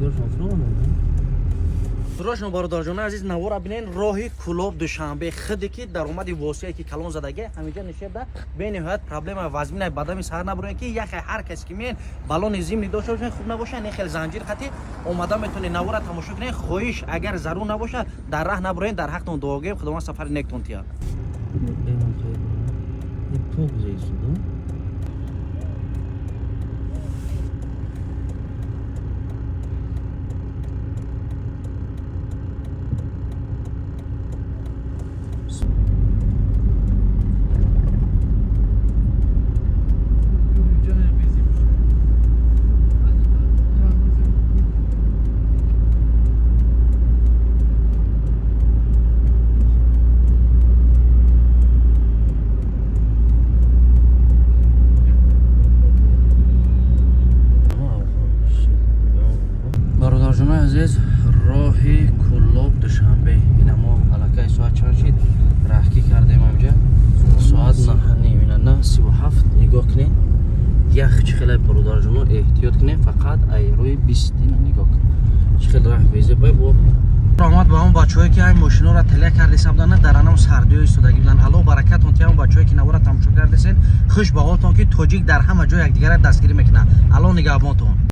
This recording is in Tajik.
Шофёршон фуромад. Срочно, бародарҷони азиз, навора бинен. Роҳи Кӯлоб Душанбе, худе ки даромади восие ки калон задаге, ҳамиҷа нишеда бениҳоят проблема вазмина. Бадами саҳар набуроен, ки яхе ҳар касе ки меен, балони зимний дошта бошен, хуб набоша, не хел занҷир хати омада метавонед. Навора тамошо кунед. Хоҳиш, агар зарур набоша, дар раҳ набуроен. Дар ҳақтон дуогӯем, Худованд сафари нектон тиҳад. Бемон хай. Ин пок зайсуд. Бародарҷонои азиз, роҳи Кӯлоб Душанбе, ина мо аллакай соат чанд шид раҳкӣ кардем? Амҷа соат 9:30, ина 9:37. Нигоҳ кунед, ях чӣ хеле. Бародарҷоно, эҳтиёт кунед, фақат ай рӯи 20. Ина нигоҳ кун, чӣ хел раҳ безебай. Бо раҳмат ба он бачаҳое, ки ай мошиноро тела кардеса буданд, дар анам сардиё истодагӣ буданд. Алло баракатон тиҳам. Бачаҳое, ки навора тамошо кардесен, хуш ба ҳолтон, ки тоҷик дар ҳама ҷой якдигарро дастгирӣ мекунад. Алло нигаҳбонтон.